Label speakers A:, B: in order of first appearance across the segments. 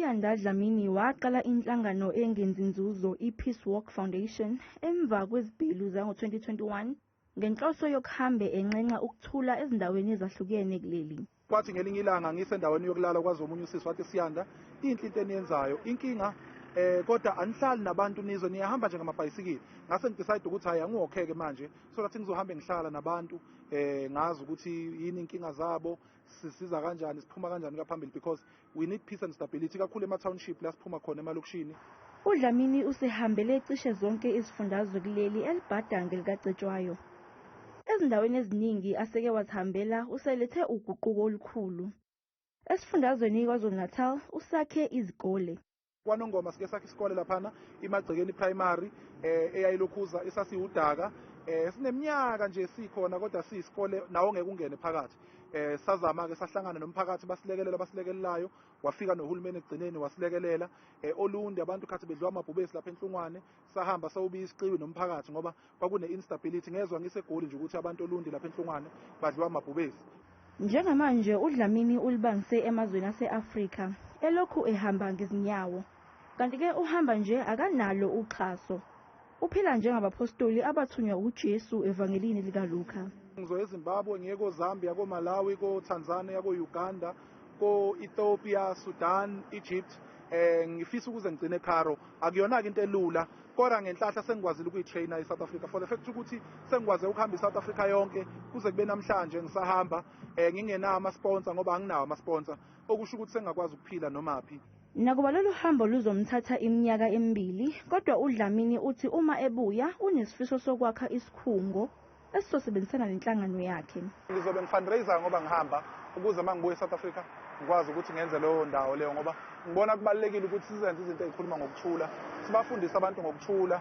A: uSiyanda Dlamini waqala inhlangano engenzi nzuzo i-Peace Walk Foundation emva kwezibhelu zango-2021 ngenhloso yokuhambe enxenxa ukuthula ezindaweni ezahlukene kuleli.
B: Kwathi ngelinye ilanga ngisendaweni yokulala kwazi omunye usisi wathi, "Siyanda, inhle into eniyenzayo, inkinga kodwa anihlali nabantu, nizwe niyahamba nje ngamabhayisikili." Ngase ngidecide ukuthi hayi, angiwokheke manje, so that ngizohambe ngihlala nabantu, ngazi ukuthi yini inkinga zabo, sisiza kanjani, siphuma kanjani kaphambili, because we need peace and stability kakhulu ema-township la siphuma khona, emalokishini.
A: UDlamini usehambele cishe zonke izifundazwe kuleli elibhadange likaCetshwayo. Ezindaweni eziningi aseke wazihambela uselethe uguquko olukhulu. Esifundazweni KwaZulu-Natal usakhe izikole.
B: KwaNongoma sike sakhe isikole laphana, iMagcekeni Primary, eyayilokhuza isasiwudaka, sineminyaka nje sikhona, kodwa siyisikole nawo ngeke ungene phakathi. Sazama ke, sahlangana nomphakathi, basilekelela, basilekelelayo, wafika nohulumeni ekugcineni wasilekelela. Olundi abantu khathi bedliwa amabhubesi lapha eNhlungwane, sahamba sawubiya isiqiwi nomphakathi ngoba kwakune instability. Ngezwa ngiseGoli nje ukuthi abantu Olundi lapha eNhlungwane badliwa amabhubesi.
A: Njengamanje uDlamini ulibangise emazweni ase-Afrika elokhu ehamba ngezinyawo. Kanti-ke uhamba nje akanalo uxhaso. Uphila njengabapostoli abathunywa uJesu evangelini likaLuka.
B: Ngizoya eZimbabwe, ngiye ko-Zambia, ko-Malawi, ko-Tanzania, ko-Uganda, ko-Ethiopia, Sudan, Egypt. Ngifisa ukuze ngigcine eCairo. Akuyona-ke into elula, kodwa ngenhlahla sengikwazile ukuyi-traina e-South Africa, for the fact ukuthi sengikwaze ukuhamba i-South Africa yonke kuze kube namhlanje ngisahamba, ngingenawo ama-sponsor, ngoba anginawo ama-sponsor, okusho ukuthi sengingakwazi ukuphila nomaphi.
A: Nakuba lolu hambo luzomthatha iminyaka emibili, kodwa uDlamini uthi uma ebuya unesifiso sokwakha isikhungo esizosebenzisana nenhlangano yakhe.
B: Ngizobe ngifundraiser ngoba ngihamba, ukuze uma ngibuya e-South Africa ngikwazi ukuthi ngenze leyo ndawo leyo, ngoba ngibona kubalulekile ukuthi sizenze izinto ey'khuluma ngokuthula, sibafundise abantu ngokuthula,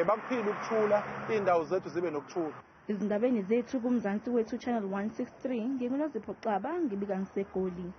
B: bakuphile ukuthula, iy'ndawo zethu zibe nokuthula.
A: Izindabeni zethu kuMzansi Wethu Channel 163, nginguNozipho Xaba, ngibika ngiseGoli.